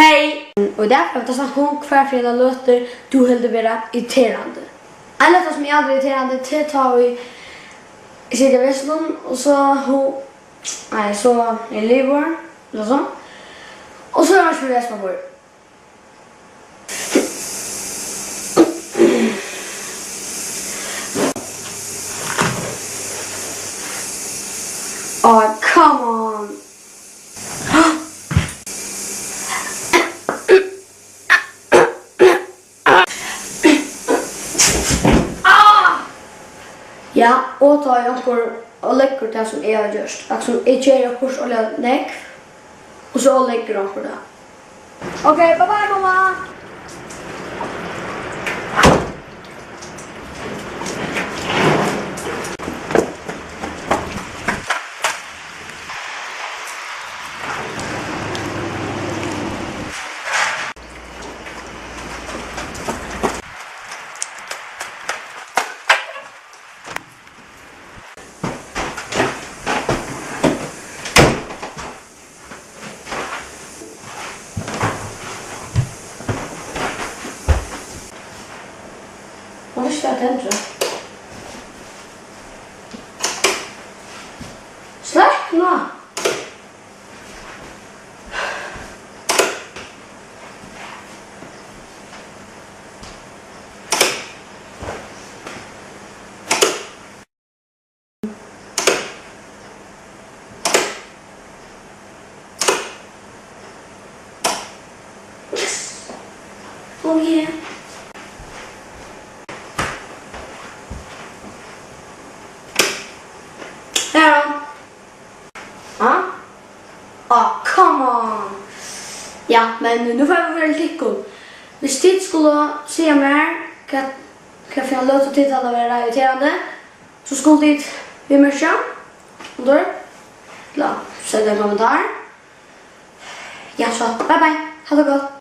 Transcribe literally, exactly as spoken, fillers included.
Hey! Og í dag fara vit at snakka um, hvat fyri eina løtur tú heldur vera irriterandi. Ein løta sum er altíð irriterandi, tað er tá ið eg siti í veslinum, og so hu-, nei, so er liðugur, ella so. Og so er hann ikki við veslinum. Oh, come on. Ah! Ja, og tá ið onkur og leggur tað, sum eg havi gjørt. At sum eg geri okkurt ógvuliga nógv, og so leggur onkur tað. Ok, bye bye, mamma. Hon visti at tendra. Sløkk nú. Oh yeah. Her. Ha? Ah, come on. Ja, men nú fara vit yvir til tykkum. Viss tit skulu siga mær, hvat, hvat fyri eina løtu tit halda vera irriterandi, so skulu tit viðmerkja undir, ella senda ein kommentar. Ja, so, bye bye. Ha tað gott.